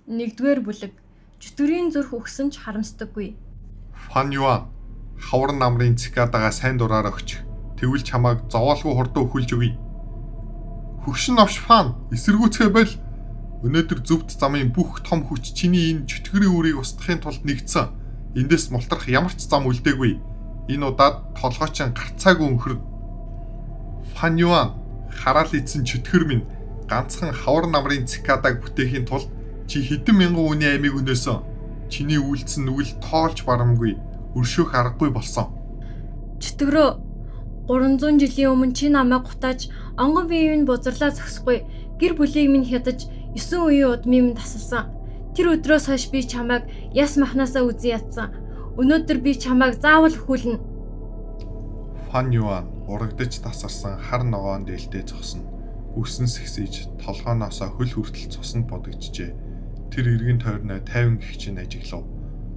Нэгдүгээр бүлэг. Чөтгөрийн зүрх үхсэн ч харамсдаггүй. Фан Юан, хавар намрын цикадагаа сайн дураар өгч. Тэгвэл чамайг зовоолгүй хурдан өхүүлж өгье. Хөгшин новш Фан, эсэргүүцгээ боль. Өнөөдөр зөвхт замын бүх том хүч чиний энэ чөтгөрийн үрийг устгахын тулд нэгдсэн. Эндээс мултрах ямар ч зам үлдээгүй. Энэ удаад толгой чинь гарцаагүй өнхөрнө. Фан Юан, хараал эзэн чөтгөр минь ганцхан хавар намрын цикадаг бүтээхийн тулд чи хэдэн мянган хүний амийг өнөөсөн. Чиний үйлдсэн нүгэл тоолж барамгүй, өршөөх аргагүй болсон. Чөтгөрөө, 300 жилийн өмнө чи намайг гутааж онгон биеийн бузарлаа зогсохгүй гэр бүлийг минь хядаж 9 үеийн удмын минь тасалсан. Тэр өдрөөс хойш би чамайг яс махнаасаа үзэн ядсан. Өнөөдөр би чамайг заавал өхүүлнэ. Фан Юан урагдаж тасарсан хар ногоон дээлтэй зогсно. Үсэн сэгсэж толгооноосоо хөл хүртэл цуснд бодогджээ. Тэр эргэн тойрноо 50 гэгчин ажиглав.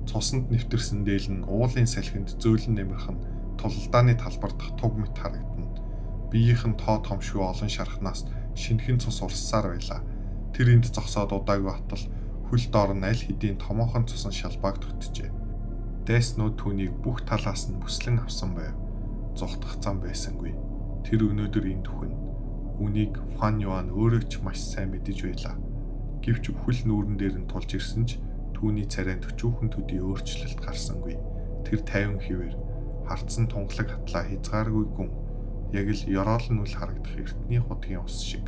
Цуснд нэвтэрсэн дээл нь уулын салхинд зөөлөн нэмэрх нь тулалдааны талбар дахь туг мэт харагдана. Биеийнх нь тоо томшгүй олон шархнаас шинэхэн цус урссаар байлаа. Тэр энд зогсоод удаагүй атал хөл доор нь аль хэдийн томоохон цусан шалбааг тогтжээ. Дайснууд түүнийг бүх талаас нь бүслэн авсан байв. Зугтах зам байсангүй. Тэр өнөөдөр энд үхнэ. Үүнийг Фан Юан өөрөө ч маш сайн мэдэж байлаа. Гэвч үхэл нүүрэн дээр нь тулж ирсэн ч түүний царайнд өчүүхэн төдий өөрчлөлт гарсангүй. Тэр 50 хിവэр хардсан тунгалаг хатлаа хязгааргүй гүн яг л ёроол нь үл харагдах эртний худгийн ус шиг.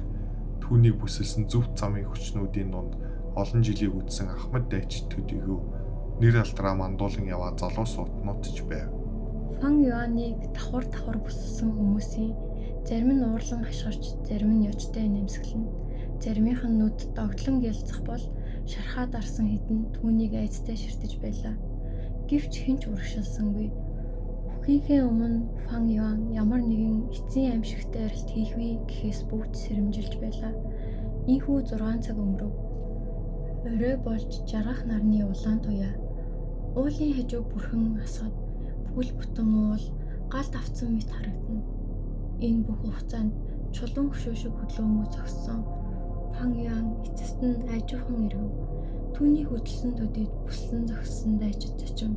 Түүнийг бүсэлсэн зөвхт замын хүчнүүдийн дунд олон жилийг үдсэн Ахмад дайч төдийгөө нэр алдраа мандуулан яваа залуус утнууд ч байв. Фан Юаныг давхар давхар бүсэлсэн хүмүүсийн зарим нь уурлан хашгирч, зарим нь ёжтой нэмсэглэнэ. Заримынх нь нүд догдлон гялцах бол шархаа дарсан хэдэн түүнийг айцтай ширтэж байлаа. Гэвч хэн ч урагшилсангүй. Үххийнхээ өмнө Фан Юан ямар нэгэн эцсийн аимшигтай арилт хийх вэ гэхээс бүгд сэрэмжилж байлаа. Ийхүү 6 цаг өнгөрөв. Орой болж жаргах нарны улаан туяа. Уулын хажуу бүрхэн асгад бүл бүтэн уул галд автсан мэт харагдана. Энэ бүх хугацаанд чулуун хөшөө шиг хөдлөөмөө зогссон Фан Юан эцэст нь айжуухан эргэв. Түүний хөдөлсөн төдийд бүслэн зогссон дайчид зочин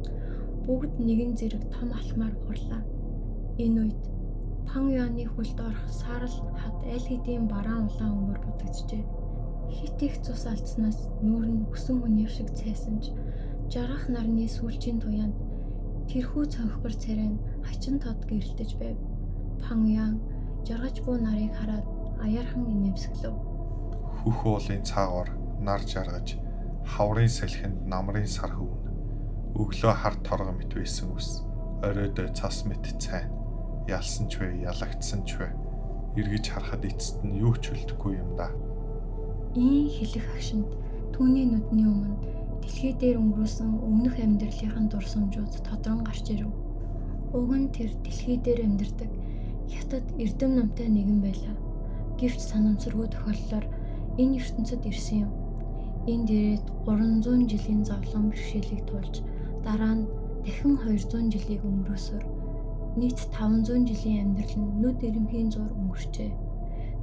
бүгд нэгэн зэрэг том алхмаар хурлаа. Энэ үед Фан Юаны хөлд орох саарал хад аль хэдийн бараан улаан өнгөөр будагджээ. Хит их цус алдснаас нүүр нь өсөн хүнийх шиг цайсан ч жаргах нарны сүүлчийн туяанд тэрхүү цонхгор царай нь хачин тод гэрэлтэж байв. Фан Юан жаргаж буй нарыг хараад аяархан инээмсэглэв. Хөх уулын цаагуур нар жаргаж хаврын салхинд намрын сар хөвнө. Өглөө хар торгон мэт байсан үс оройдоо цас мэт цайн. Ялсан ч вэ, ялагдсан ч вэ. Эргэж харахад эцэст нь юу ч үлдэхгүй юм да. Ийн хэлэх агшинд түүний нүдний өмнө дэлхий дээр өнгөрүүлсэн өмнөх амьдралынх нь дурсамжууд тодрон гарч ирэв. Уг нь тэр дэлхий дээр амьдардаг хятад эрдэм номтой нэгэн байлаа. Гэвч санамсаргүй тохиолдлоор энэ ертөнцид ирсэн юм. Энд ирээд 300 жилийн зовлон бэрхшээлийг туулж дараа нь дахин 200 жилийг өнгөрөөсөөр нийт 500 жилийн амьдрал нь нүд эрэмхийн зуур өнгөрчээ.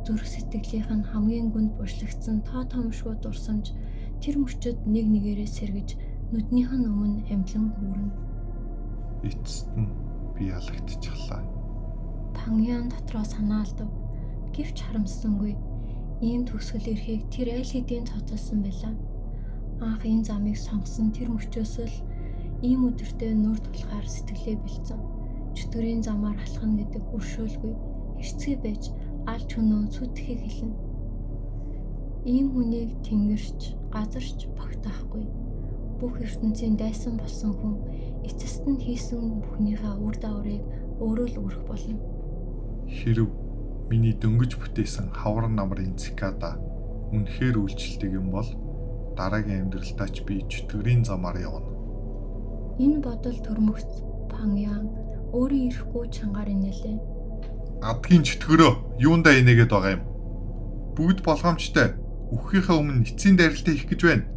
Зүрх сэтгэлийнх нь хамгийн гүнд бушлагдсан тоо томшгүй дурсамж тэр мөчөд нэг нэгээрээ сэргэж нүднийх нь өмнө амьдлан хүүрнэ. Эцэст нь би ялагдчихлаа. Фан Юан дотроо санаа алдав. Гэвч харамссангүй. Ийм төгсгөл ирэхийг тэр аль хэдийн тооцоолсон байлаа. Анх энэ замыг сонгосон тэр мөчөөс л ийм өдөртөө нүүр тулахаар сэтгэлээ бэлдсэн. Чөтгөрийн замаар алхана гэдэг өршөөлгүй хэрцгий байж алж хөнөө сүтгэхийг хэлнэ. Ийм хүнийг тэнгэрч, газарч багтаахгүй. Бүх ертөнцийн дайсан болсон хүн эцэст нь хийсэн бүхнийхээ үр дагаврыг өөрөө л үүрэх болно. Хэрв миний дөнгөж бүтээсэн хавар намрын цикада үнэхээр үйлчлдэг юм бол дараагийн амьдралдаа ч би чөтгөрийн замаар явна. Энэ бодол төрмөгц Фан Юан өөрийн ирэхгүй чангаар инээлээ. Адгийн чөтгөрөө юундаа инээгээд байгаа юм? Бүгд болгоомжтой. Үххийнхээ өмнө эцсийн дайралтыг хийх гэж байна.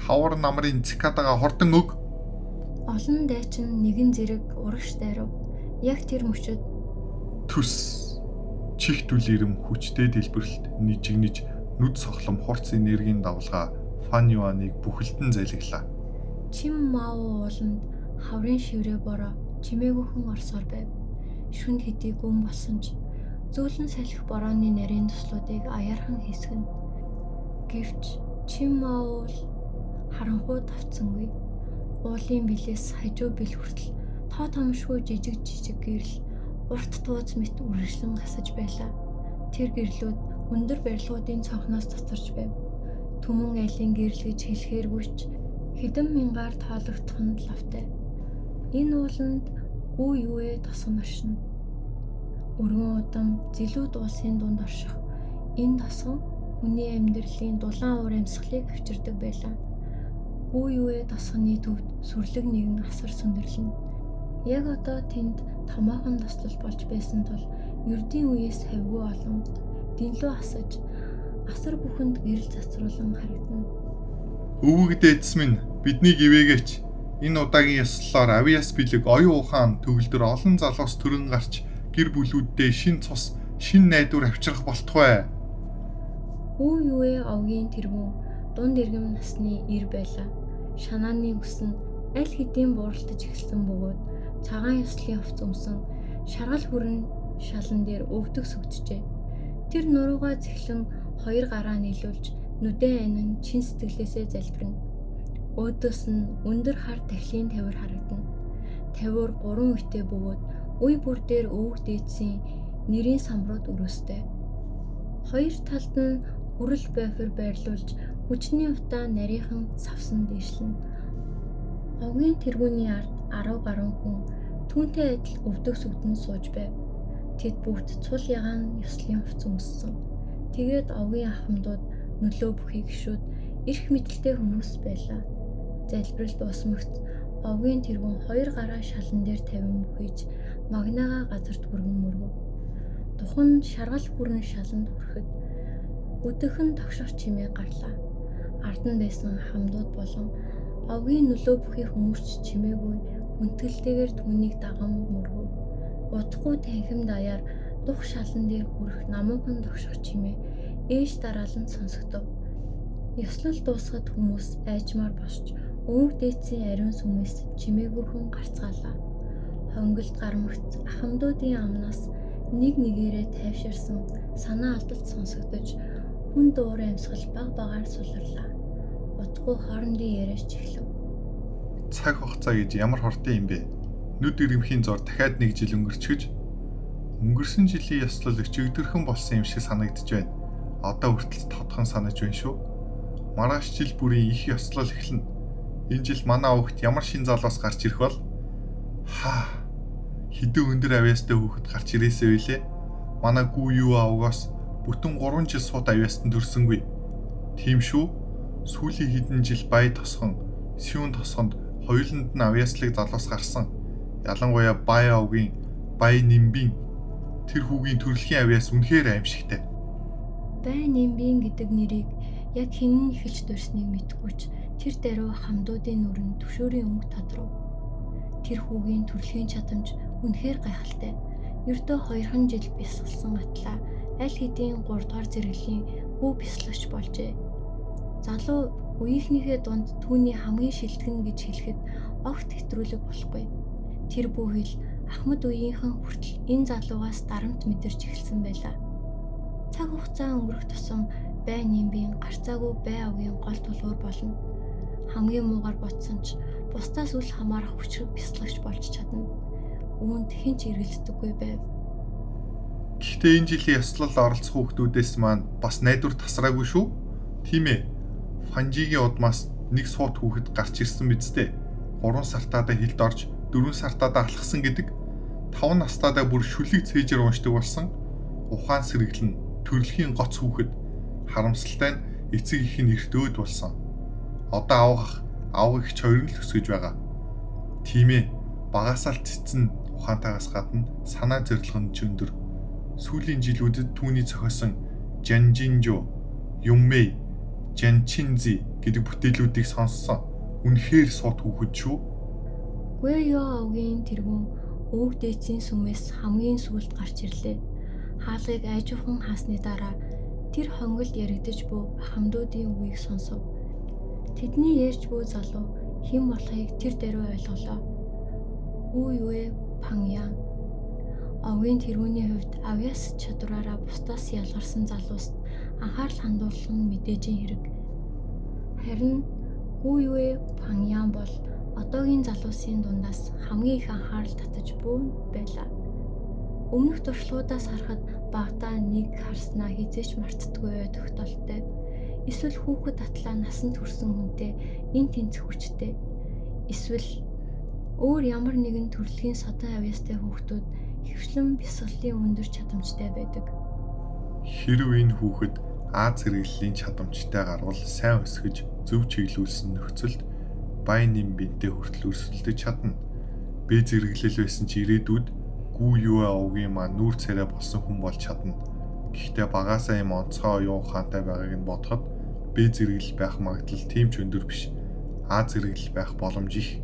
Хавар намрын цикадагаа хурдан өг. Олон дайчин нэгэн зэрэг урагш дайрав. Яг тэр мөчөд төс чихт үл ирэм хүчтэй дэлбэрэлт нижигнэж нүд сохлом хурц энергийн давлгаа Фан Юаныг бүхэлдэн залгилаа. Чим Мао ууланд хаврын шиврээ бороо чимээгүйхэн орсоор байв. Шүнд хэдий гүн болсон ч зөөлөн салхи борооны нарийн туслуудыг аяархан хэсгэнэ. Гэвч Чим Мао уул харанхуй тавцсангүй. Уулын билээс хажуу бил хүртэл тоо томшгүй жижиг жижиг гэрэл урт тууз мэт үргэлжлэн гасаж байлаа. Тэр гэрлүүд өндөр барилгуудын цонхноос цацарч байв. Түмэн айлын гэрэл гэж хэлэхээргүй ч хэдэн мянгаар тоологдох нь лавтай. Энэ ууланд гүү юуэ тосгон оршино. Өргөн удам зэлүүд уулсын дунд орших энэ тосгон хүний амьдралын дулаан уур амьсгалыг авчирдаг байлаа. Гүү юуэ тосгоны төвд сүрлэг нэгэн асар сүндэрлэнэ. Яг одоо тэнд томоохон тослол болж байсан тул ердийн үеэс хавьгүй олон дэнлүү асаж асар бүхэнд гэрэл цацруулан харагдана. Өвөг дээдс минь биднийг ивээгээч. Энэ удаагийн ёслолоор авиас бэлэг оюун ухаан төгөлдөр олон залуус төрөн гарч гэр бүлүүддээ шин цус, шин найдвар авчрах болтугай. Гүү юуэ овгийн тэргүүн дунд иргэм насны эр байлаа. Шанааны үс нь аль хэдийн бууралтаж эхэлсэн бөгөөд цагаан ёслолын хувцас өмсөн шаргал хүрэн шалан дээр өвдөг сүгджээ. Тэр нуруугаа зэхлэн хоёр гараа нийлүүлж нүдэн анин чин сэтгэлээсээ залбирна. Өөдөөс нь өндөр хар тахилын тавиур харагдана. Тавиур 3 үетэй бөгөөд үе бүр дээр өвөг дээдсийн нэрийн самрууд өрөөстэй. Хоёр талд нь хүрэл байфер байрлуулж хүчний утаа нарийнхан савсан дээшлэнэ. Овгийн тэргүүний ард 10 гаруй хүн түүнтэй адил өвдөг сүгдэн сууж байв. Тэд бүгд цул ягаан ёслолын хувцас өмссөн. Тэгээд овгийн ахмадууд нөлөө бүхий гишүүд эрх мэдэлтэй хүмүүс байлаа. Залбирал дуусмагц овгийн тэргүүн хоёр гараа шалан дээр тавин бүхийж магнаага газарт хүргэн мөргөв. Тухан шаргал хүрэн шаланд хүрэхэд өдөхөн тогшох чимээ гарлаа. Ард нь байсан хамдууд болон овгийн нөлөө бүхий хүмүүс ч чимээгүй хүндэтгэлтэйгээр түүнийг даган мөргөв. Удахгүй танхим даяар дух шалан дээр хүрэх намуухан тогшох чимээ ээж дараалан сонсогдов. Ёслол дуусахад хүмүүс айжмаар босч өвөг дээдсийн ариун сүмээс чимээгүйхэн гарцгаалаа. Хонголд гармагц ахмадуудын амнаас нэг нэгээрээ тайвширсан санаа алдалт сонсогдож хүн дуур амьсгал баг багаар суларлаа. Удахгүй хоорондын яриач эхлэв. Цаг хугацаа гэж ямар хурдан юм бэ? Нүд ирэмхийн зор дахиад нэг жил өнгөрчгөж өнгөрсөн жилийн ёслол өчигдөрхөн болсон юм шиг санагдаж байна. Одоо хүртэл тодхон санаж байна шүү. Маргааш жил бүрийн их ёслол эхэлнэ. Энэ жил манай овогт ямар шин залуус гарч ирэх бол? Хаа. Хэдэн өндөр авьяастай хүүхэд гарч ирээсэй билээ. Манай гүү юу авгоос бүтэн 3 жил сууд авьяастан төрсөнгүй. Тийм шүү. Сүүлийн хэдэн жил бай тосгон, сүүн тосгонд хоёуланд нь авьяаслаг залуус гарсан. Ялангуяа бай овгийн бай нимбийн тэр хүүгийн төрөлхийн авьяас үнэхээр аимшигтай. Бай нимбийн гэдэг нэрийг яг хэн нь эхэлж дурсныг мэдэхгүй ч тэр даруй хамдуудын нүрэнд төвшөөрийн өнгө тодров. Тэр хүүгийн төрөлхийн чадамж үнэхээр гайхалтай. Ердөө 2 жил бясалсан атлаа аль хэдийн 3 дугаар зэрэглэлийн хүү бясалгагч болжээ. Залуу үеийнхнийхээ дунд түүний хамгийн шилдэг нь гэж хэлэхэд огт хэтрүүлэг болохгүй. Тэр бүхэл ахмад үеийнхэн хүртэл энэ залуугаас дарамт мэдэрч эхэлсэн байлаа. Цаг хугацаа өнгөрөх тусам бай нимбийн гарцаагүй бай овгийн гол тулгуур болно. Хамгийн муугар бодсон ч бусдаас үл хамаарах хүчрэг бясалгагч болж чадна. Үүнд хэн ч эргэлздэггүй байв. Гэхдээ энэ жилийн ёслолд оролцох хүүхдүүдээс маань бас найдвар тасраагүй шүү. Тийм ээ. Фанжигийн удмаас нэг суут хүүхэд гарч ирсэн биз дээ. 3 сартаадаа хилд орж 4 сартаадаа алхсан гэдэг. 5 настайдаа бүр шүлэг цээжээр уншдаг болсон. Ухаан сэргэлэн төрөлхийн гоц хүүхэд. Харамсалтай нь эцэг их нь эрт өөд болсон. Одоо авга ах, авга эгч хоёр нь л өсгөж байгаа. Тийм ээ. Багасаа л цэцэн ухаантайгаас гадна санаа зорилго нь ч өндөр. Сүүлийн жилүүдэд түүний зохиосон Жанжинжо, Юммэй, Жанчинзи гэдэг бүтээлүүдийг сонссон. Үнэхээр суут хүүхэд шүү. Гүэё овгийн тэргүүн өвөг дээдсийн сүмээс хамгийн сүүлд гарч ирлээ. Хаалгыг айжуухан хаасны дараа тэр хонголд яригдаж буй ахмадуудын үгийг сонсов. Тэдний ярьж буй залуу хэн болохыг тэр даруй ойлголоо. Үу Юэ Паньян. Овгийн тэргүүний хувьд авьяас чадвараараа бусдаас ялгарсан залууст анхаарал хандуулах нь мэдээжийн хэрэг. Харин Гү Юэ Паньян бол одоогийн залуусын дундаас хамгийн их анхаарал татаж буй байлаа. Өмнөх туршлагуудаас харахад багадаа нэг харснаа хэзээ ч мартдаггүй ой тогтоолтой. Эсвэл хүүхэд атлаа насанд хүрсэн хүнтэй эн тэнцэх хүчтэй. Эсвэл өөр ямар нэгэн төрөлхийн содон авьяастай хүүхдүүд ихэвчлэн бясалгалын өндөр чадамжтай байдаг. Хэрэв энэ хүүхэд Аз зэрэглэлийн чадамжтай гарвал сайн өсгөж зөв чиглүүлсэн нөхцөлд баян нэм бинтэй хүртэл өрсөлдөж чадна. Б зэрэглэл байсан ч ирээдүйд Гү Юэ овгийн маань нүүр царай болсон хүн болж чадна. Гэхдээ багаасаа ийм онцгой оюун ухаантай байгааг нь бодоход Б зэрэглэл байх магадлал тийм ч өндөр биш. А зэрэглэл байх боломж их.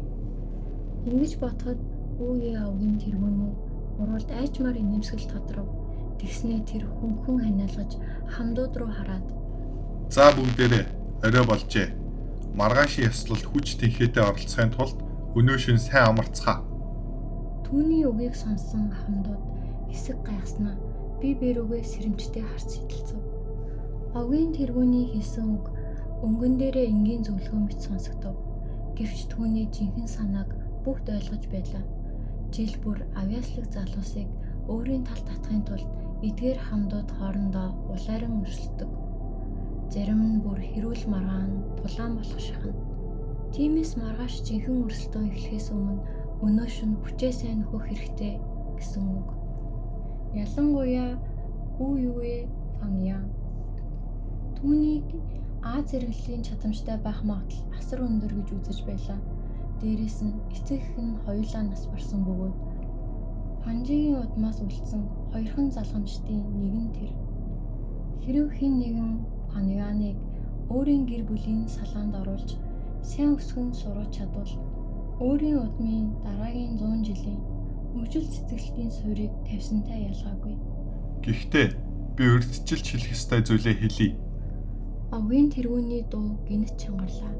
Ингэж бодоход Үу Юэ овгийн тэргүүний гурвалд айчмаар инээмсэглэл тодров. Тэгснээ тэр хөнгөн ханиалгаж хамдууд руу хараад За бүгдээрээ орой болжээ. Маргаашийн ёслолд хүч тэнхээтэй оролцохын тулд өнөө шөнө сайн амарцгаа. Түүний үгийг сонссон хамдууд хэсэг гайхснаа бие бие рүүгээ сэрэмжтэй харц шидэлцэв. Овгийн тэргүүний хэлсэн үг өнгөн дээрээ энгийн зөвлөгөө мэт сонсогдов. Гэвч түүний жинхэнэ санааг бүгд ойлгож байлаа. Жил бүр авьяаслаг залуусыг өөрийн талд татахын тулд эдгээр хамдууд хоорондоо улайран өрсөлдөг. Зарим нь бүр хэрүүл маргаан тулаан болох шахна. Тиймээс маргааш жинхэнэ өрсөлдөөн эхлэхээс өмнө өнөө шөнө хүчээ сайн нөхөх хэрэгтэй гэсэн үг. Ялангуяа Гү Юэ Фаньян. Түүнийг А зэрэглэлийн чадамжтай байх магадлал асар өндөр гэж үзэж байлаа. Дээрээс нь эцэг эх нь хоёулаа нас барсан бөгөөд Панжигийн удмаас үлдсэн хоёрхан залгамжтын нэг нь тэр. Хэрэв хэн нэгэн Паньяныг өөрийн гэр бүлийн салаанд оруулж сайн өсгөн сургаж чадвал өөрийн удмын дараагийн 100 жилийн хөгжил цэцэглэлтийн суурийг тавьсантай ялгаагүй. Гэхдээ би урьдчилж хэлэх ёстой зүйлээ хэлье. Овгийн тэргүүний дуу гэнэт чангарлаа.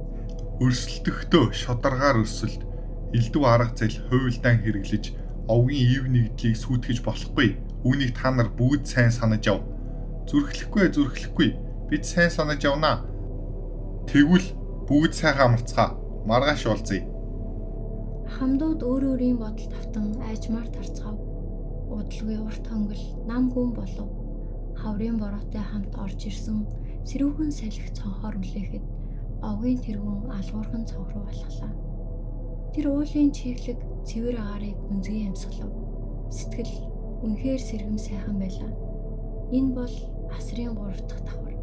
Өрсөлдөхдөө шударгаар өрсөлд, элдв арга зэл хувилдаан хэрэглэж овгийн ив нэгдлийг сүйтгэж болохгүй. Үүнийг та нар бүгд сайн санаж ав. Зүрхлэхгүй зүрхлэхгүй. Бид сайн санаж явнаа. Тэгвэл бүгд сайхан амарцгаа. Маргааш уулзъя. Хамдууд өөр өөрийн бодолд автан айжмаар тарцгаав. Удалгүй урт хонгил нам гүн болов. Хаврын бороотой хамт орж ирсэн сэрүүхэн салхи цонхоор үлээхэд овгийн тэргүүн алгуурхан цонх руу алхлаа. Тэр уулын чиглэг цэвэр агаарыг гүнзгий амьсгалав. Сэтгэл үнэхээр сэргэм сайхан байлаа. Энэ бол асрын 3 дахь давхар.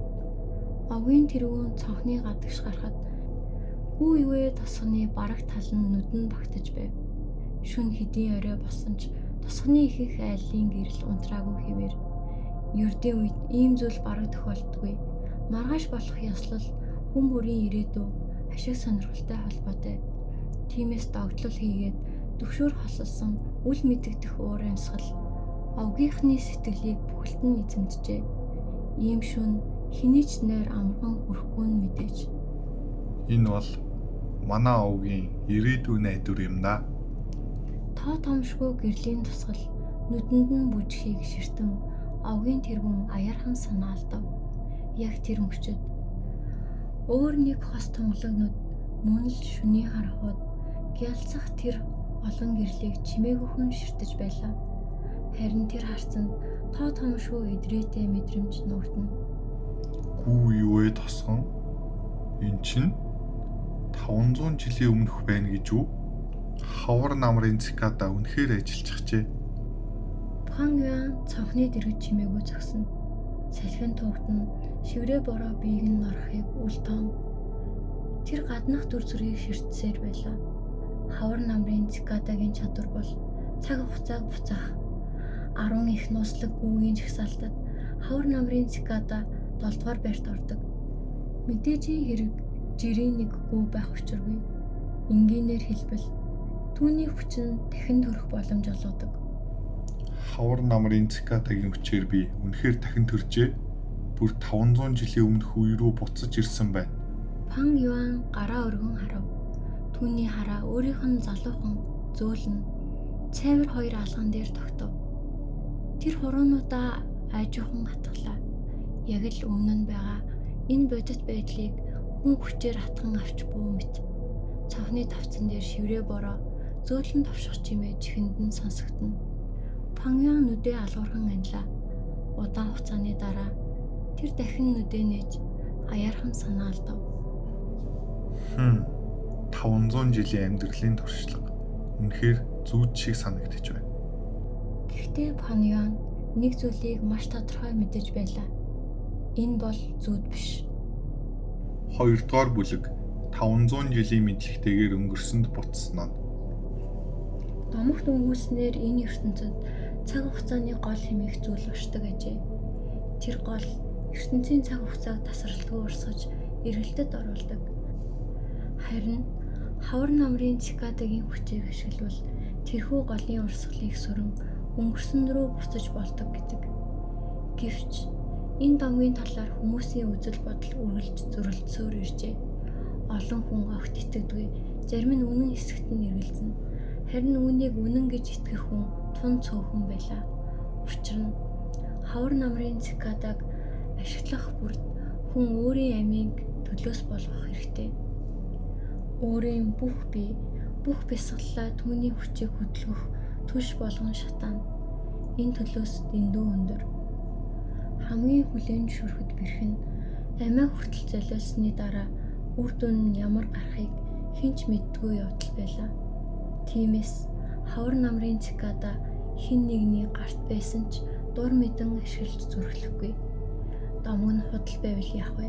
Овгийн тэргүүн цонхны гадагш гарахад Гү Юэ тосгоны бараг тал нь нүдэнд багтаж байв. Шөнө хэдийн орой болсон ч тосгоны ихэнх айлын гэрэл унтраагүй хэвээр. Ердийн үед ийм зүйл бараг тохиолддоггүй. Маргааш болох ёслол хүн бүрийн ирээдүй ашиг сонирхолтой холбоотой. Тиймээс догдлол хийгээд төвшөөр хосолсон үл мэдэгдэх уур амьсгал овгийнхны сэтгэлийг бүхэлд нь эзэмджээ. Ийм шөнө хэний ч нойр амархан хүрэхгүй нь мэдээж. Энэ бол манай овгийн ирээдүй найдвар юм даа. Тоо томшгүй гэрлийн тусгал нүдэнд нь бүжихийг ширтэн овгийн тэргүүн аяархан санаа алдав. Яг тэр мөчид өөр нэг хос тунгалаг нүд мөн л шөнийн харанхуйд гялцах тэр олон гэрлийг чимээгүйхэн ширтэж байлаа. Харин тэр харцанд тоо томшгүй идрээтэй мэдрэмж нуугдана. Гү Юэ тосгон эн чинь 500 жилийн өмнөх байна гэж үү? Хавар намрын цикада үнэхээр ажиллчихжээ. Пан Юан цонхны дэргэд чимээгүй зогсно. Салхин тугтана, шиврээ бороо биеийг нь норохыг үл тоон. Тэр гаднах дүр зургийг ширтсээр байлаа. Хавар намрын цикадагийн чадвар бол цаг хугацааг буцаах. 10 их нууцлаг гүүгийн жагсаалтад хавар намрын цикада 7 дугаар байрт ордог. Мэдээжийн хэрэг жирийн нэг гүү байх учиргүй. Энгийнээр хэлбэл түүний хүч нь дахин төрөх боломж олгодог. Хавар намрын цикадагийн хүчээр би үнэхээр дахин төржээ. Бүр 500 жилийн өмнөх үе рүү буцаж ирсэн байна. Пан Юан гараа өргөн харав. Түүний хараа өөрийнх нь залуухан зөөлөн цайвар хоёр алган дээр тогтов. Тэр хуруунуудаа айжуухан хатглаа. Яг л өмнө нь байгаа энэ бодит байдлыг хүн хүчээр атхан авч буу мэт. Цонхны тавцан дээр шиврээ бороо зөөлөн товших чимээ чихэнд нь сонсогдоно. Пан Юан нүдээ алуурхан анилаа. Удаан хугацааны дараа тэр дахин нүдээ нээж аяархан санаа алдав. 500 жилийн амьдралын туршлага үнэхээр зүүд шиг санагдаж байна. Гэхдээ Пан Юан нэг зүйлийг маш тодорхой мэдэж байлаа. Энэ бол зүүд биш. 2-р бүлэг 500 жилийн мэдлэгтэйгээр өнгөрсөнд буцсан нь. Домогт өнгөрснээр энэ ертөнцид цаг хугацааны гол хэмээх зүйл оршдог ажээ. Тэр гол ертөнцийн цаг хугацааг тасралтгүй урсгаж эргэлтэд оруулдаг. Харин хавар намрын цикадагийн хүчийг ашиглавал тэрхүү голын урсгалыг сүрэн өнгөрсөн рүү буцаж болдог гэдэг. Гэвч энэ домгийн талаар хүмүүсийн үзэл бодол үргэлж зөрөлдсөөр иржээ. Олон хүн огт итгэдэггүй, зарим нь үнэн хэсэгт нь эргэлзэнэ. Харин үүнийг үнэн гэж итгэх хүн тун цөөхөн байлаа. Учир нь хавар намрын цикадаг ашиглах бүрд хүн өөрийн амийг төлөөс болгох хэрэгтэй. Өөрийн бүх бие, бүх бясалгалаа түүний хүчийг хөдөлгөх түлш болгон шатаана. Энэ төлөөс дэндүү өндөр. Хамгийн хүлээн зөвшөөрөхөд бэрх нь амиа хүртэл золиоссны дараа үр дүн нь ямар гарахыг хэн ч мэддэггүй явдал байлаа. Тиймээс хавар намрын цикада хэн нэгний гарт байсан ч дур мэдэн ашиглаж зүрхлэхгүй. Домог нь худал байвал яах вэ?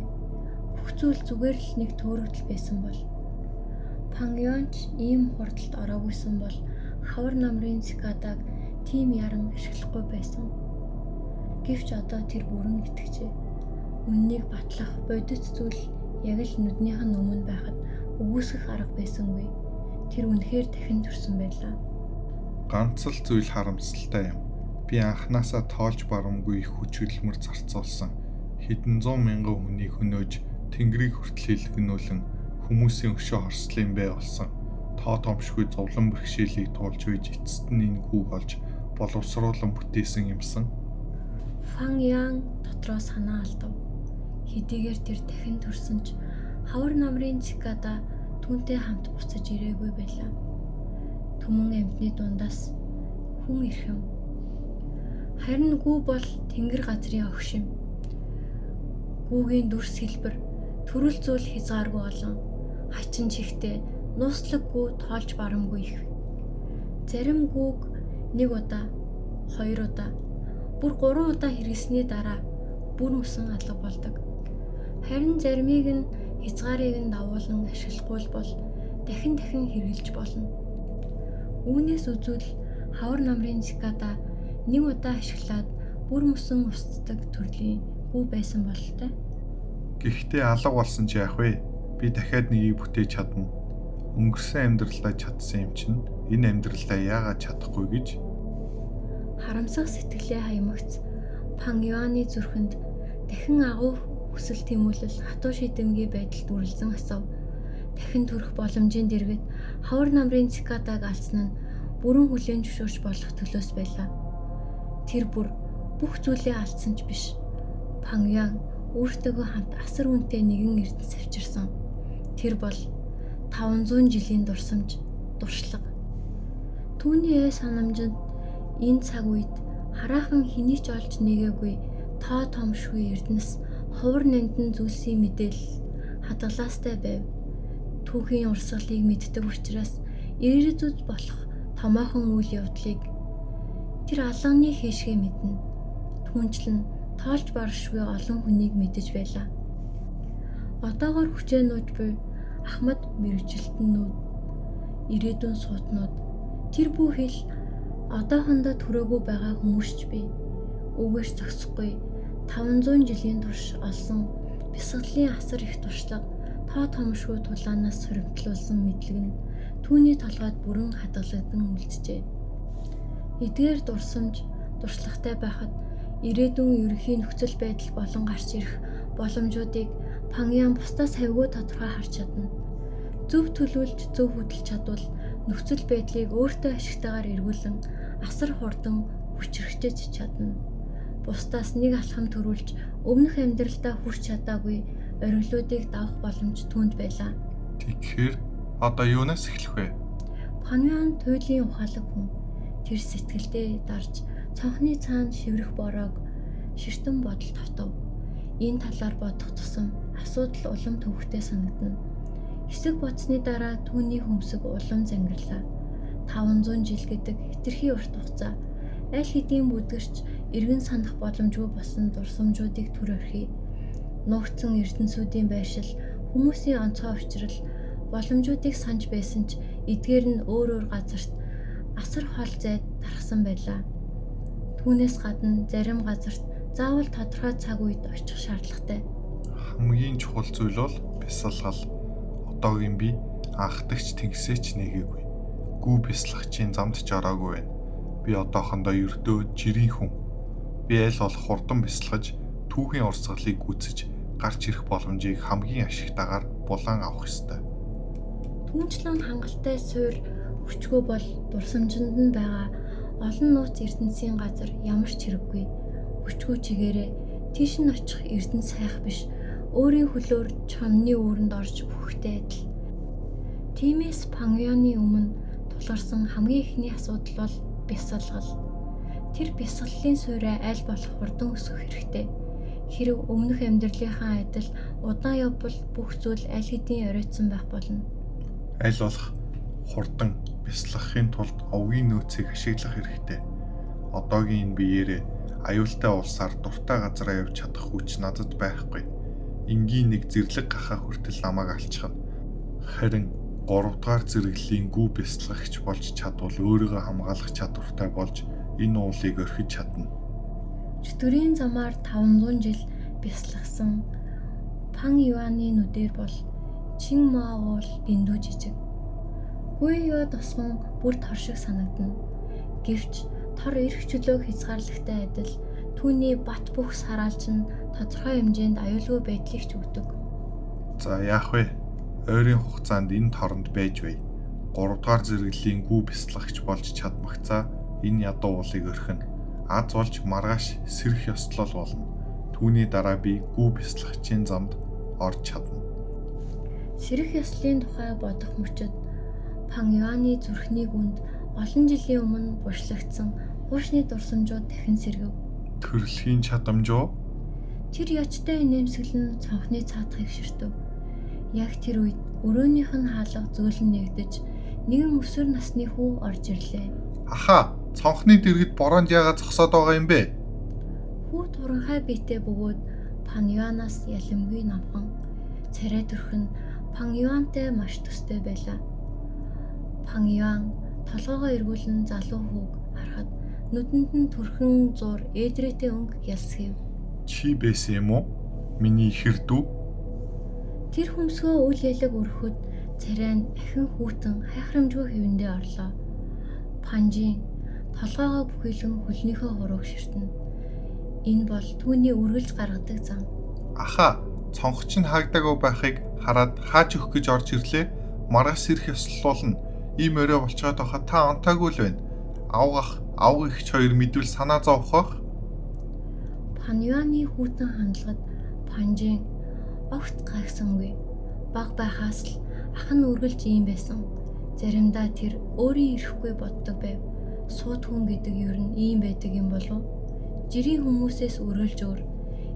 Бүх зүйл зүгээр л нэг төөрөгдөл байсан бол Пан Юан ч ийм хурдалд ороогүйсэн бол хавар намрын цикадаг тийм яран ашиглахгүй байсан. Гэвч одоо тэр бүрэн итгэжээ. Үннийг батлах бодит зүйл яг л нүднийх нь өмнө байхад үгүйсгэх арга байсангүй. Тэр үнэхээр дахин төрсөн байлаа. Ганц л зүйл харамсалтай юм. Би анханасаа тоолж барамгүй их хүч хөдөлмөр зарцуулсан. Хэдэн зуун мянган хүнийг хөнөөж тэнгэрийг хүртэл хилэгнүүлэн хүмүүсийн өшөө хорслын бай болсон. Тоо томшгүй зовлон бэрхшээлийг туулж үйж эцэст нь энэ хүүг олж боловсруулан бүтээсэн юмсан. Фан Ян дотроо санаа алдав. Хэдийгээр тэр дахин төрсөн ч хавар намрын цикада түүнтэй хамт буцаж ирээгүй байлаа. Түмэн амьтны дундаас хүн ирхэм. Харин гүү бол тэнгэр газрын огш юм. Гүүгийн дүрс хэлбэр төрөл зүйл хязгааргүй олон. Хачин чихтэй нууцлаггүй тоолж барамгүй их. Зарим гүүг нэг удаа, хоёр удаа, бүр 3 удаа хэрэглэсний дараа бүр мөсөн алга болдог. Харин заримыг нь хязгаарыг нь давуулан ашиглахгүй бол дахин дахин хэрэглэж болно. Үүнээс үзвэл хавар намрын цикада нэг удаа ашиглаад бүр мөсөн устдаг төрлийн гүү байсан бололтой. Гэхдээ алга болсон чи яах вэ? Би дахиад нэгийг бүтээж чадна. Өнгөрсөн амьдралдаа чадсан юм чинь энэ амьдралдаа яагаад чадахгүй гэж харамсах сэтгэлээ хаямгц Пан Юаны зүрхэнд дахин агуу хүсэл тэмүүлэл хатуу шийдэмгий байдалд үрэлзэн асав. Дахин төрөх боломжийн дэргэд хавар намрын цикадаг алдсан нь бүрэн хүлээн зөвшөөрч болох төлөөс байлаа. Тэр бүр бүх зүйлээ алдсан ч биш. Пан Юан өөртөөгөө хамт асар үнэтэй нэгэн эрдэнэс авчирсан. Тэр бол 500 жилийн дурсамж, туршлага. Түүний ой санамжинд энэ цаг үед хараахан хэний ч олж нэгээгүй тоо томшгүй эрдэнэс ховор нандин зүйлсийн мэдээлэл хадгалаастай байв. Түүхийн урсгалыг мэддэг учраас ирээдүйд болох томоохон үйл явдлыг тэр алганы хийшгээ мэднэ. Түүнчлэн тоолж баршгүй олон хүнийг мэдэж байлаа. Одоогоор хүчээ нууж буй ахмад мэргэжилтнүүд, ирээдүйн суутнууд тэр бүх ил одоохондоо төрөөгүй байгаа хүмүүс ч бий. Үүгээрч зогсохгүй 500 жилийн турш олсон бясалгалын асар их туршлага тоо томшгүй тулаанаас суримтлуулсан мэдлэг нь түүний толгойд бүрэн хадгалагдан үлджээ. Эдгээр дурсамж туршлагатай байхад ирээдүйн ерөнхий нөхцөл байдал болон гарч ирэх боломжуудыг Пангян бусдаас хавьгүй тодорхой харж чадна. Зөв төлөвлөж, зөв хөдөлж чадвал нөхцөл байдлыг өөртөө ашигтайгаар эргүүлэн асар хурдан хүчрхжиж чадна. Бусдаас нэг алхам төрүүлж өмнөх амьдралдаа хүрч чадаагүй ориглуудыг давах боломж түүнд байлаа. Тэгэхээр одоо юунаас эхлэх вэ? Панвян туйлын ухаалаг хүн. Тэр сэтгэлдээ дарж цонхны цаана шиврэх бороог ширтэн бодол тогтов. Энэ талаар бодох тусам асуудал улам төвөгтэй санагдана. Хэсэг бодсны дараа түүний хөмсөг улам зангирлаа. 500 жил гэдэг хэтэрхий урт хугацаа. Аль хэдийн бүдгэрч эргэн санах боломжгүй болсон дурсамжуудыг түр орхий. Нуугдсан ертөнцүүдийн байршил, хүмүүсийн онцгой учрал, боломжуудыг санаж байсан ч эдгээр нь өөр өөр газарт асар хол зайд тархсан байлаа. Түүнээс гадна зарим газарт заавал тодорхой цаг үед очих шаардлагатай. Хамгийн чухал зүйл бол бясалгал. Одоогийн би анхдагч тэнгисээ ч нэгээгүй. Гүү бясалгачийн замд ч ороогүй байна. Би одоохондоо ердөө жирийн хүн. Би аль болох хурдан бясалгаж, түүхийн урсгалыг гүйцэж гарч ирэх боломжийг хамгийн ашигтайгаар булан авах ёстой. Түүнчлэн хангалттай суур хүчгүй бол дурсамжинд нь байгаа олон нууц ертөнцийн газар ямар ч хэрэггүй. Хүчгүй чигээрээ тийш нь очих ертөнц хайх биш, өөрийн хөлөөр чонны үүрэнд орж бүхтэй адил. Тиймээс Пангёны өмнө тулгарсан хамгийн эхний асуудал бол бясалгал. Тэр бясалгалын суурай аль болох хурдан өсгөх хэрэгтэй. Хэрв өмнөх амьдралынхаа адил удаан явбал бүх зүйл аль хэдийн оройтсон байх болно. Аль болох хурдан бясалгахын тулд овгийн нөөцийг ашиглах хэрэгтэй. Одоогийн энэ биеэрээ аюултай улсаар дуртай газараа явж чадах хүч надад байхгүй. Энгийн нэг зэрлэг гахаа хүртэл намайг алчихна. Харин 3 дугаар зэрэглэлийн гүү бясалгагч болж чадвал өөрийгөө хамгаалах чадвартай болж энэ уулыг орхиж чадна. Чөтгөрийн замаар 500 жил бясалгасан Пан Юаны нүдээр бол Чин Ма уул дэндүү жижиг. Гуй Юа тосгон бүр тор шиг санагдана. Гэвч тор эрх чөлөөг хязгаарлагтай адил түүний бат бөх сараалж нь тодорхой хэмжээнд аюулгүй байдлыг ч өгдөг. За яах вэ? Ойрын хугацаанд энэ торонд байж бай. 3 дугаар зэрэглэлийн гүү бясалгагч болж чадмагцаа энэ ядуу уулыг орхино. Аз болж маргааш сэрэх ёслол болно. Түүний дараа би гүү бясалгагчийн замд орж чадна. Сэрэх ёслолын тухай бодох мөчид Пан Юаны зүрхний гүнд олон жилийн өмнө булшлагдсан хуушны дурсамжууд дахин сэргэв. Төрөлхийн чадамж уу? Тэр ёчтой инээмсэглэн нь цонхны цаадахыг ширтэв. Яг тэр үед өрөөнийх нь хаалга зөөлөн нээгдэж нэгэн өсвөр насны хүү орж ирлээ. Ахаа, цонхны дэргэд бороонд яагаад зогсоод байгаа юм бэ? Хүү туранхай биетэй бөгөөд Пан Юанаас ялимгүй намхан царай төрх нь Пан Юантай маш төстэй байлаа. Пан Юан толгоогоо эргүүлэн залуу хүүг харахад нүдэнд нь түрхэн зуур ээдрээтэй өнгө ялсгэв. Чи байсан юм уу? Миний ихэр дүү? Тэр хөмсгөө үл ялаг өргөхөд царай нь ахин хүүтэн хайхрамжгүй хэвэндээ орлоо. Панжин толгоогоо бүхийлэн хөлнийхөө хурууг ширтэнэ. Энэ бол түүний үргэлж гаргадаг зам. Ахаа, цонх чинь хаагдаагүй байхыг хараад хааж өгөх гэж орж ирлээ. Маргааш сэрэх ёслол болно. Ийм орой болцоод байхад та онтоогүй л байна. Авгах, авга ихч хоёр мэдвэл санаа зовох бах. Паньяны хүүтэн хандлагад Панжин огт гайхсангүй. Баг байхаас л ах нь үргэлж ийм байсан. Заримдаа тэр өөрийн ирэхгүй боддог байв. Сууд хүн гэдэг ер нь ийм байдаг юм болов? Жирийн хүмүүсээс үргэлж өөр.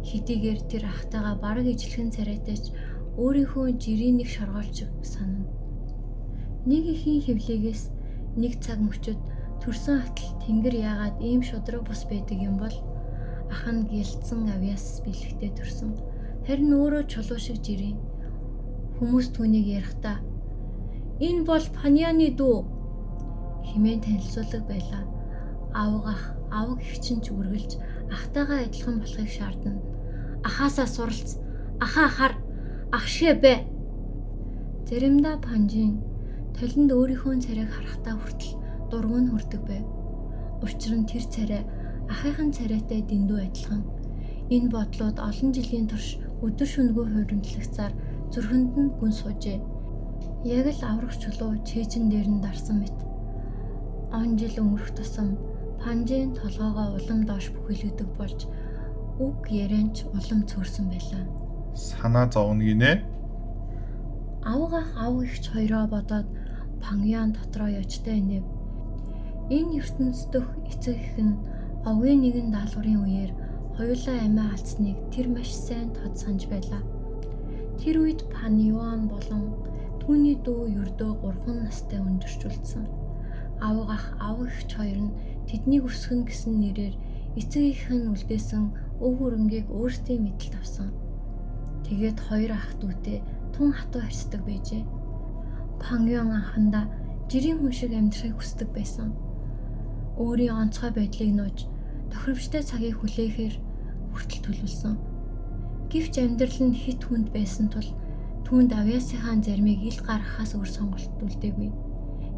Хэдийгээр тэр ахтайгаа бараг ижилхэн царайтай ч өөрийнхөө жирийн нэг шоргоолж санана. Нэг ихийн хөвлөгөөс нэг цаг мөчөд төрсөн атал тэнгэр яагаад ийм шудраг бус байдаг юм бол ах нь гялцсан авьяас бэлэгтэй төрсөн. Харин өөрөө чулуу шиг жирийн. Хүмүүс түүнийг ярихдаа "Энэ бол Паньяны дүү" хэмээн танилцуулга байлаа. Авга ах, авга эгч нь ч үргэлж ахтайгаа адилхан болохыг шаардна. Ахаасаа суралц, ахаа хар, ах шигэ бэ. Заримдаа Панжин толинд өөрийнхөө царайг харахтаа хүртэл дургүй нь хүрдэг байв. Учир нь тэр царай ахынхын царайтай дэндүү адилхан. Энэ бодлууд олон жилийн турш Өдөр шөнөгүй хуримтлагцаар зүрхэнд нь гүн суужээ. Яг л аврах чулуу чэйжин дээр нь дарсан мэт. Он жил өнгөрөх тусам Панжийн толгоогоо улам доош бүхийлэгдэх болж үг ярианч улам цөөрсөн байлаа. Санаа зовно гинэ. Авга ах, авга эгч хоёроо бодоод Пангян дотроо ёжтой инээв. Энэ ертөнц дөх эцэг эх нь овгийн нэгэн даалгаврын үеэр хоёулаа амиа алдсныг тэр маш сайн тод санаж байлаа. Тэр үед Пан Юан болон түүний дүү ердөө 3 настай өндөрчүүлсэн. Авга ах, авга эгч хоёр нь тэднийг өсгөнө гэсэн нэрээр эцэг эх нь үлдээсэн өв хөрөнгийг өөрсдийн мэдэлд авсан. Тэгээд хоёр ах дүүтэй тун хатуу харьцдаг байжээ. Пангён анхандаа жирийн хүн шиг амьдрахыг хүсдэг байсан. Өөрийн онцгой байдлыг нууж тохиромжтой цагийг хүлээхээр хүртэл төлөвлөсөн. Гэвч амьдрал нь хит хүнд байсан тул түүнд авьяасынхаа заримыг ил гаргахаас өөр сонголт үлдээгүй.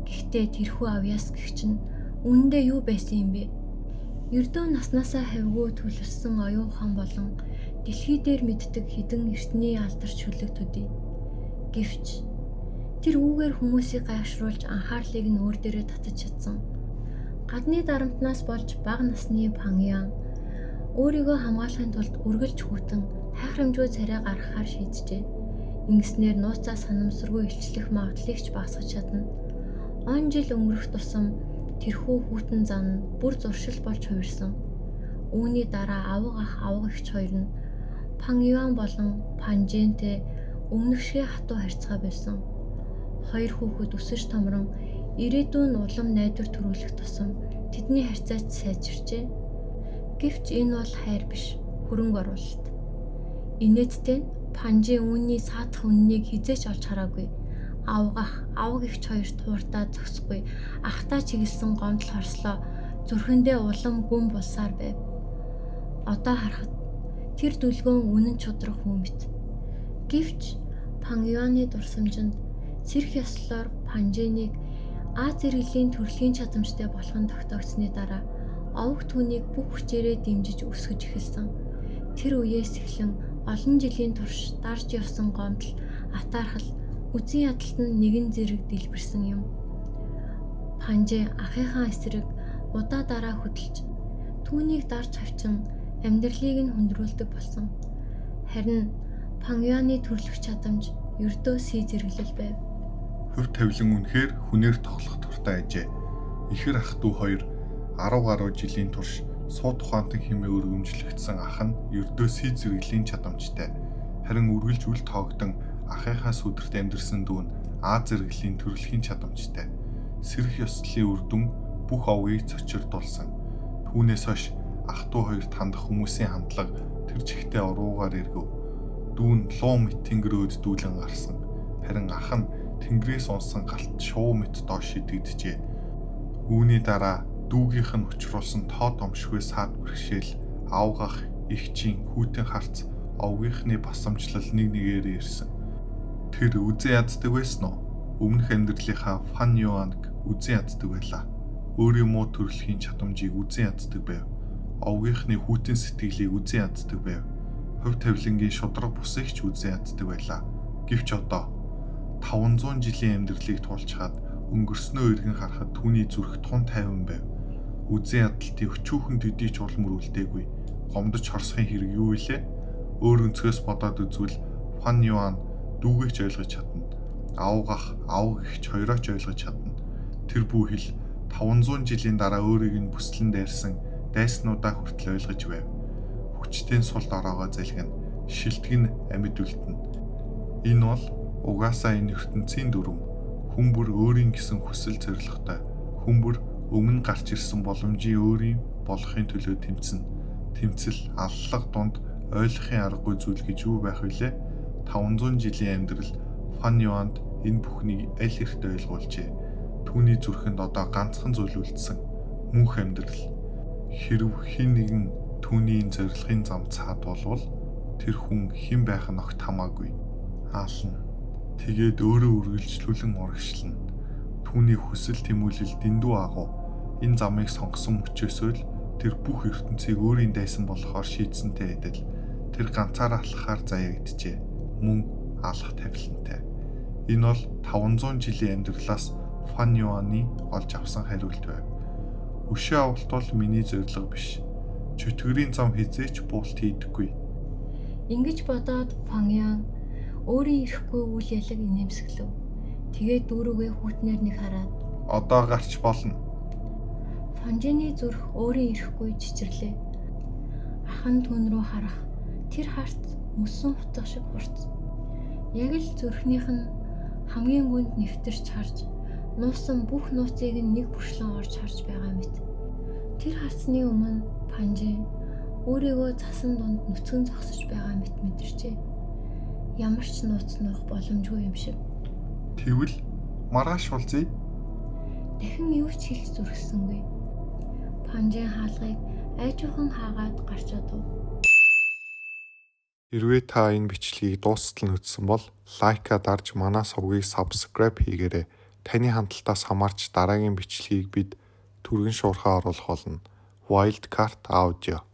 Гэхдээ тэрхүү авьяас гэгч нь үнэндээ юу байсан юм бэ? Ердөө наснаасаа хавьгүй төлөвлөсөн оюун ухаан болон дэлхий дээр мэддэг хэдэн эртний алдарч шүлэг төдий. Гэвч тэр үүгээр хүмүүсийг гайхшруулж анхаарлыг нь өөр дээрээ татаж чадсан. Гадны дарамтнаас болж бага насны Пангян өөрийгөө хамгаалахын тулд үргэлж хүйтэн хайхрамжгүй царай гаргахаар шийджээ. Ингэснээр нууцаа санамсаргүй илчлэх магадлалыг ч багасгаж чадна. Он жил өнгөрөх тусам тэрхүү хүйтэн зан нь бүр зуршил болж хувирсан. Үүний дараа авга ах, авга эгч хоёр нь Пан Юан болон Панжэнтэй өмнөх шигэ хатуу харьцгаа болсон. Хоёр хүүхэд өсөж томрон ирээдүйн улам найдвар төрүүлэх тусам тэдний харьцаач сайжирчээ. Гэвч энэ бол хайр биш, хөрөнгө оруулалт. Инээдтэй нь Панжи үүний саадах үннийг хэзээ ч олж хараагүй. Авга ах, авга эгч хоёр тууртаа зогсохгүй ахтаа чиглэсэн гомдол хорслоо зүрхэндээ улам гүн булсаар байв. Одоо харахад тэр дүлгөөн үнэн чудрах хүн мэт. Гэвч Пан Юаны дурсамжинд сэрх ёслолоор Панжиныг А зэрэглэлийн төрөлхийн чадамжтай болох нь тогтоогдсны дараа овог түүнийг бүх хүчээрээ дэмжиж өсгөж эхэлсэн. Тэр үеэс эхлэн олон жилийн турш дарж явсан гомдол, атаархал, үзэн ядалт нь нэгэн зэрэг дэлбэрсэн юм. Панжи ахынхаа эсрэг удаа дараа хөдөлж түүнийг дарж хавчин амьдралыг нь хүндрүүлдэг болсон. Харин Пангяны төрлөх чадамж ердөө сий зэрэглэл байв. Хувь тавилан үнэхээр хүнээр тоглох дуртай ажээ. Ихэр ах дүү хоёр 10 гаруй жилийн турш сууд ухаантан хэмээн өргөмжлөгдсөн ах нь ердөө сий зэрэглэлийн чадамжтай. Харин үргэлж үл тоогдон ахынхаа сүдэрт амьдарсан дүү нь А зэрэглэлийн төрөлхийн чадамжтай. Сэрэх ёслолын үр дүн бүх овгийг цочирдуулсан. Түүнээс хойш ах дүү хоёрт хандах хүмүүсийн хандлага тэр чигтээ уруугаар эргэв. Дүү нь луу мэт тэнгэр өөд дүүлэн гарсан. Харин ах нь тэнгэрээс унсан галт шувуу мэт доош шидэгджээ. Үүний дараа дүүгийнх нь учруулсан тоо томшгүй саад бэрхшээл, авгах, эгчийн хүйтэн харц, овгийнхны басамжлал нэг нэгээр ирсэн. Тэр үзэн яддаг байсан уу? Өмнөх амьдралынхаа Фан Юанг үзэн яддаг байлаа. Өөрийн муу төрөлхийн чадамжийг үзэн яддаг байв. Овгийнхны хүйтэн сэтгэлийг үзэн яддаг байв. Хувь тавилангийн шударга бусыг ч үзэн яддаг байлаа. Гэвч одоо 500 жилийн амьдралыг туулчхаад өнгөрснөө эргэн харахад түүний зүрх тун тайван байв. Үзэн ядалтын өчүүхэн төдий ч улам үлдээгүй. Гомдож хорсохын хэрэг юу илээ? Өөр өнцгөөс бодоод үзвэл Фан Юан дүүгээ ч ойлгож чадна. Авгах, авг эгч хоёроо ч ойлгож чадна. Тэр бүхэл 500 жилийн дараа өөрийг нь бүслэн дайрсан дайснуудаа хүртэл ойлгож байв. Хүчтэй сул дороогоо залгина, шилдэг нь амьд үлдэнэ. Энэ бол угаасаа энэ ертөнцийн дүрм. Хүн бүр өөрийн гэсэн хүсэл зорилготой. Хүн бүр өмнө гарч ирсэн боломжийн өөрийн болохын төлөө тэмцэнэ. Тэмцэл, аллага дунд ойлгохын аргагүй зүйл гэж юу байх вүлээ? 500 жилийн амьдрал Фан Юанд энэ бүхнийг аль эрт ойлгуулжээ. Түүний зүрхэнд одоо ганцхан зүйл үлдсэн. Мөнх амьдрал. Хэрв хэн нэгэн түүний энэ зорилгын зам цаад болвол тэр хүн хэн байх нь огт хамаагүй. Аална. Тэгээд өөрөө үргэлжлүүлэн урагшлана. Түүний хүсэл тэмүүлэл дэндүү агуу. Энэ замыг сонгосон мөчөөсөө л тэр бүх ертөнцийг өөрийн дайсан болохоор шийдсэнтэй адил. Тэр ганцаараа алхахаар заяагджээ. Мөн алах тавилантай. Энэ бол 500 жилийн амьдралаас Фан Юаны олж авсан хариулт байв. Өшөө авалт бол миний зорилго биш. Чөтгөрийн зам хэзээ ч буулт хийдэггүй. Ингэж бодоод Фан Юан өөрийн ирэхгүй үйл ялаг инээмсэглэв. Тэгээд дүүрүүгээ хүүтнээр нэг хараад одоо гарч болно. Фанжины зүрх өөрийн ирэхгүй чичирлээ. Ах нь түн рүү харах тэр харц мөсөн хутга шиг хурц. Яг л зүрхнийх нь хамгийн гүнд нэвтэрч харж нуусан бүх нууцыг нь нэг бүршлэн орж харж байгаа мэт. Тэр харцны өмнө Панжин өөрийгөө цасан дунд нүцгэн зогсож байгаа мэт мэдэрчээ. Ямар ч нууц нуух боломжгүй юм шиг. Тэгвэл маргааш уулзъя. Дахин юу ч хэлж зүрхсэнгүй. Панжин хаалгыг айжуухан хаагаад гарч одов. Хэрвээ та энэ бичлэгийг дуустал нь үзсэн бол like аа дарж манай сувгийг subscribe хийгээрэй. Таны хандлтаас хамаарч дараагийн бичлэгийг бид түргэн шуурхай оруулах болно. Wild Card Audio.